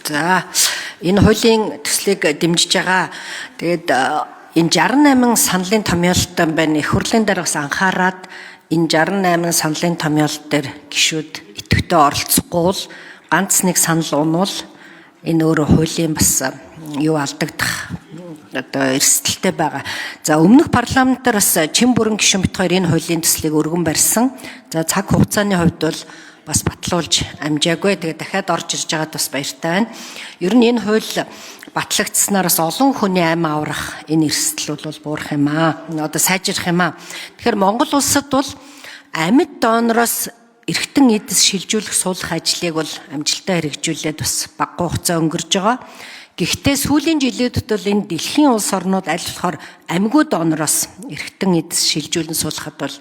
За, энэ хуулийн төслийг дэмжиж байгаа. Тэгээд энэ 68 саналын томьёолтой байна. Их хурлын дараагаас анхаарад энэ 68 саналын томьёолт дээр гишүүд идэвхтэй оролцохгүй бол ганц нэг санал унвал энэ өөрөө хуулийн бас юу алдагдах одоо эрсдэлтэй байгаа. За, өмнөх парламентаар бас чин бүрэн гишүүн бит хоёр энэ хуулийн төслийг өргөн барьсан. За, цаг хугацааны хувьд бол бас батлуулж амжаагүй. Тэгээ дахиад орж ирж байгаад бас баяртай байна. Ер нь энэ хууль батлагдсанаар бас олон хүний амь аврах энэ эрсдэл бол буурах юм аа. Одоо сайжрах юм аа. Тэгэхээр Монгол улсад бол амьд донороос эргэтэн эдс шилжүүлэх суулгах ажлыг бол амжилттай хэрэгжүүлээд бас багагүй хугацаа өнгөрж байгаа. Гэхдээ сүүлийн жилүүдэд бол энэ дэлхийн улс орнууд аль болохоор амьгүй донороос эргэтэн эдс шилжүүлэн суулгахад бол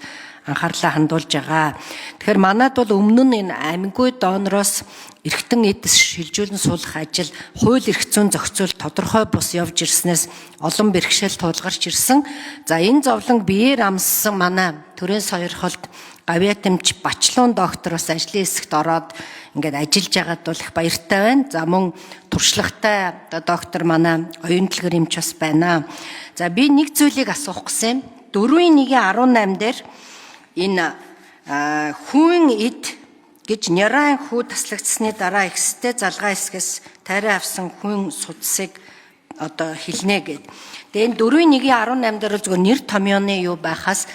анхаарлаа хандуулж байгаа. Тэгэхээр манад бол өмнө нь энэ амьгүй донороос эргэтэн эдс шилжүүлэн суулгах ажил хууль эрх зүйн зохицуул тодорхой бус явж ирснээс олон бэрхшээл тулгарч ирсэн. За, энэ зовлон биеэр амссан манай төрийн сойрхолт гавьяатэмч Бачлуун доктор бас ажлын хэсэгт ороод ингээд ажиллаж байгаад бол их баяртай байна. За, мөн туршлагатай доктор манай оюун дэлгэр эмч бас байна. За, би нэг зүйлийг асуух гэсэн юм. 4-1-18 дээр энэ хүүн эд гэж нярайн хүү таслагдсны дараа ихстэй залгаа хэсгээс тайраа авсан хүн судсыг одоо хэлнэ гэд. Тэгээ энэ 4-1-18 дээр бол зөвхөн нэр томьёоны юу байхаас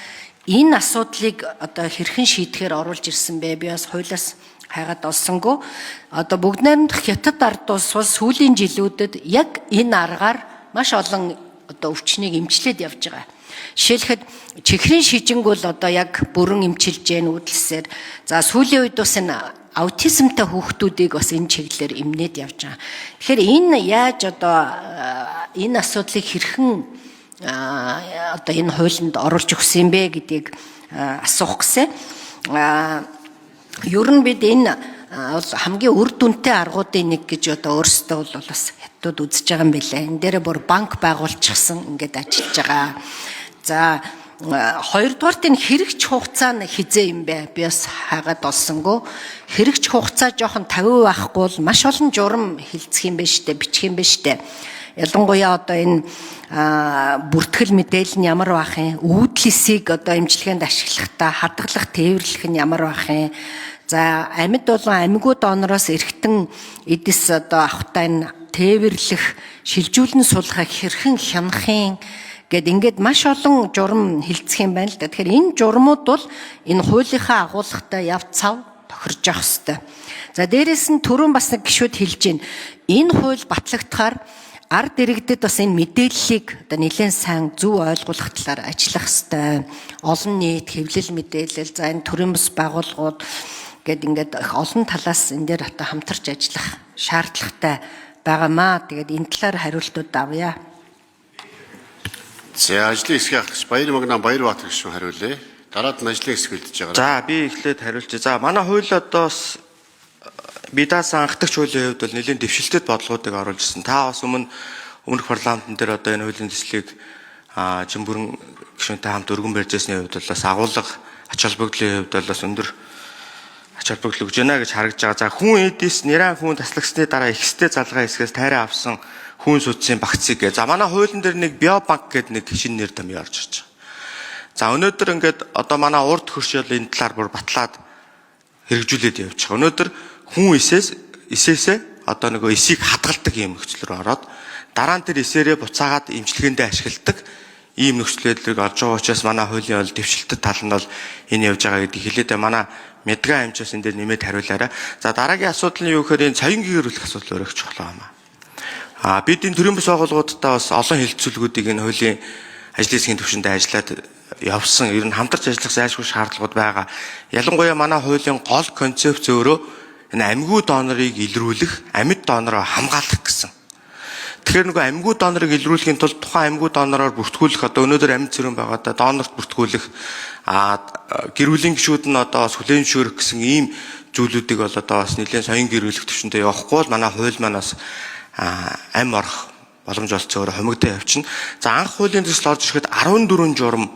энэ асуудлыг одоо хэрхэн шийдэхээр оруулж ирсэн бэ? Би бас хуулиас хайгаад олсонгүй. Одоо бүгд найрамдах Хятад ард улс бол сүүлийн жилүүдэд яг энэ аргаар маш олон одоо өвчнийг эмчлээд явж байгаа. Жишээлхэд чихрийн шижинг бол одоо яг бүрэн эмчилж гэн үүдэлсээр. За, сүүлийн үед бас энэ аутизмтай хүүхдүүдийг бас энэ чиглэлээр эмнээд явж байгаа. Тэгэхээр энэ яаж одоо энэ асуудлыг хэрхэн одоо энэ хуулинд оруулж өгсөн юм бэ гэдгийг асуух гэсэн. Ер нь бид энэ бол хамгийн үр дүнтэй аргуудын нэг гэж одоо өөрсдөө бол бас хятадууд үзэж байгаа юм билээ. Энэ дээрээ бүр банк байгуулчихсан, ингээд ажиллаж байгаа. За, хоёрдугаарт энэ хэрэгч хугацаа нь хизээ юм бэ? Би бас хайгаад олсонгүй. Хэрэгч хугацаа жоохон 50% байхгүй бол маш олон журам хилцэх юм байна штэ, бичих юм байна штэ. Ялангуяа одоо энэ бүртгэл мэдээлэл нь ямар байх юм? Үүдлисийг одоо эмчилгээнд ашиглахдаа хадгалах, тээвэрлэх нь ямар байх юм? За, амьд болон амьгүй донороос эргэтэн эдис одоо авахтаа энэ тээвэрлэх, шилжүүлэн суулгах хэрхэн хянах юм гэд ингээд маш олон журам хилцэх юм байна л да. Тэгэхээр энэ журмууд бол энэ хуулийнхаа агуулгатай яв цав тохирж явах хэвээр. За, дээрэс нь түрүүн бас нэг гишүүд хэлж байна. Энэ хууль батлагдахаар ард иргэдэд бас энэ мэдээллийг одоо нэлээд сайн зөв ойлгуулах талаар ажиллах хэвээр. Олон нийт хэвлэл мэдээлэл, за энэ төрийн бус байгууллагууд гэд ингээд их олон талаас энэ дээр одоо хамтарч ажиллах шаардлагатай байгаамаа. Тэгээд энэ талаар хариултууд авъя. За, ажлын хэсгийн ахлагч Баяр Магнаа Баярбаатар гишүүн хариулъя. Дараад нь ажлын хэсэг бэлдэж байгаа. За, би эхлээд хариулчих. За, манай хууль одоос бидаас анхдагч хуулийн хувьд бол нэлээд дэвшилтэд бодлогоодыг оруулж ирсэн. Та бас өмнөх парламентын дээр одоо энэ хуулийн төслийг Жимбүрэн гишүүнтэй хамт өргөн барьж ирсний хувьд бол бас агуулга, ач холбогдлын хувьд бол бас өндөр ач холбогдол өгж байна гэж харагдж байгаа. За, хүн эдис нэрэн хүн таслагдсны дараа ихстэй залгаа хэсгээс тайраа авсан хүн судсын багцыг. За, манай хуулийн дээр нэг биобанк гэдэг нэг шинэ нэр томьёо орж ирж байгаа. За, өнөөдөр ингээд одоо манай урд хөршөөл энэ талаар бүр батлаад хэрэгжүүлээд явчих. Өнөөдөр хүн эсээсээ одоо нөгөө эсийг хадгалдаг юм нөхцөл рүү ороод дараа нь тэр эсээрээ буцаагаад эмчилгээндээ ашигладаг ийм нөхцөлөдлийг олж байгаа учраас манай хуулийн бол дэвшилтэт тал нь бол энэ явж байгаа гэдгийг хэлээд манай медга эмчээс энэ дээр нэмээд хариулаарай. За, дараагийн асуудал нь юу гэхээр энэ соён гэрүүлэх асуудал өрөөх чухал байна. А бид энэ төрийн бус байгууллагуудтай бас олон хэлцүүлгүүдийг энэ хуулийн ажлын хэсгийн түвшинд ажиллаад явсан. Ер нь хамтарч ажиллах зайлшгүй шаардлагууд байгаа. Ялангуяа манай хуулийн гол концепц өөрөө энэ амьгүй донорыг илрүүлэх, амьд донороо хамгаалах гэсэн. Тэгэхээр нөгөө амьгүй донорыг илрүүлэхийн тулд тухайн амьгүй донороор бүртгүүлэх, одоо өнөөдөр амьд цэрэн байгаа да донорт бүртгүүлэх, а гэр бүлийн гишүүд нь одоо бас хүлээн зөвшөөрөх гэсэн ийм зүйлүүдийг бол одоо бас нэлээд соён гэрүүлэх төвшөндөө явахгүй бол манай хууль маань бас ам орох боломж олцоогоор хомигдоо явчихна. За, анх хуулийн төсөл орж ирэхэд 14 журам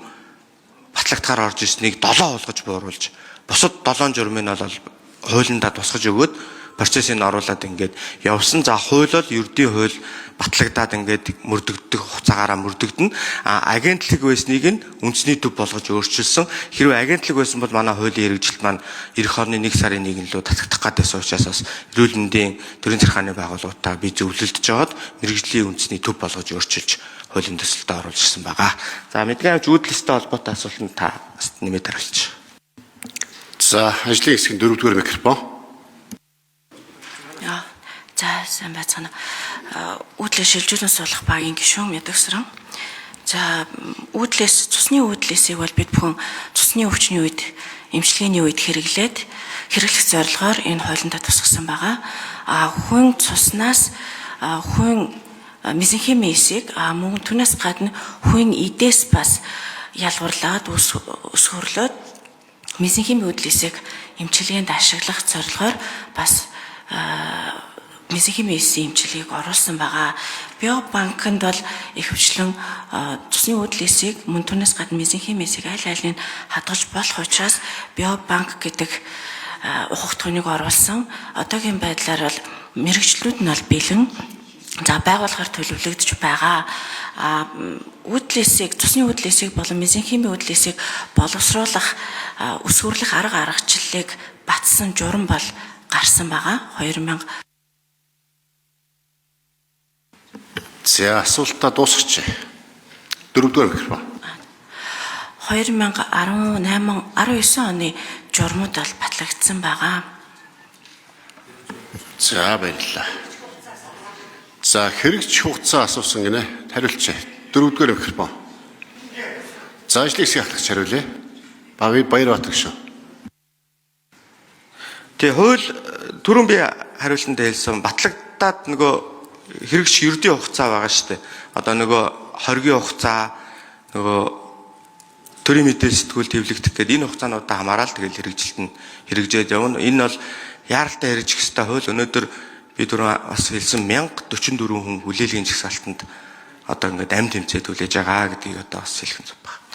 батлагдахаар орж ирснийг 7 болгож бууруулж, бусад 7 журмыг нь бол хуулиндаа тусгаж өгөөд процессыг оруулаад ингээд явсан. За хууль бол ердийн хууль батлагдаад ингээд мөрдөгдөх хугацаагаараа мөрдөгдөнө. А агентлаг байсныг нь үндэсний төв болгож өөрчилсөн. Хэрвээ агентлаг байсан бол манай хуулийн хэрэгжилт маань эх орны 1 сарын 1-нд лөө татагдах гэдээсэн учраас бас эрүүл мэндийн төрийн захиргааны байгууллагуудаа би зөвлөлдөж жоод мэргэжлийн үндэсний төв болгож өөрчилж хуулийн төсөлтөд оруулж ирсэн байгаа. За мэдгийн авч уудластай холбоотой асуултанд та бас нэмээд хариулчих. За ажлын хэсгийн дөрөвдүгээр микрофон. За сайн байцгаана. Уудлаас шилжүүлэн суулгах багийн гишүүн Ядагсран. За уудлаас цусны уудласыг бол бид бүхэн цусны өвчний үед эмчилгээний үед хэрэглээд хэрэглэх зорилгоор энэ хуулиндаа тусгасан байгаа. А хүн цуснаас хүн мезенхимийн эсийг мөн түүнээс гадна хүн идээс бас ялгуурлаад өсгөрлөөд мезенхимийн уудласыг эмчилгээнд ашиглах зорилгоор бас мезенхимийн эсийн эмчилгээг оруулсан байгаа. Биобанкнд бол ихэвчлэн цусны уудласыг мөн түүнээс гадна мезенхимийн эсийг аль алийг хадгалж болох учраас биобанк гэдэг ухагтхуунийг оруулсан. Одоогийн байдлаар бол мэргэжлүүд нь бол бэлэн. За байгууллагаар төлөвлөгдөж байгаа. Уудласыг цусны уудласыг болон мезенхимийн уудласыг боловсруулах өсвөрлөх арга аргачлалыг батсан журам бол гарсан байгаа. 2000 За асуултаа дуусгач. Дөрөвдүгээр микрофон. 2018 19 оны журмууд бол батлагдсан байгаа. За баярлалаа. За хэрэгч хугацаа асуусан гинэ. Хариулч. Дөрөвдүгээр микрофон. За ажлын хэсгийн ахлагч хариулъя. Бави Баярбаатар гишүүн. Тэгээ хууль түрүүн би хариултанд хэлсэн батлагдаад нөгөө хэрэгч ердийн хугацаа байгаа шүү дээ. Одоо нөгөө хоргийн хугацаа нөгөө төрийн мэдээлэл сэтгүүл тэвлэгдэх гээд энэ хугацаануудаа хамаарал тэгэл хэрэгжилт нь хэрэгжээд явна. Энэ бол яаралтай хэрэгжих ёстой хууль. Өнөөдөр би түрүүн бас хэлсэн 1044 хүн хүлээлгийн жагсаалтанд одоо ингээд амь тэмцээд хүлээж байгаа гэдгийг одоо бас хэлэх нь зөв байна.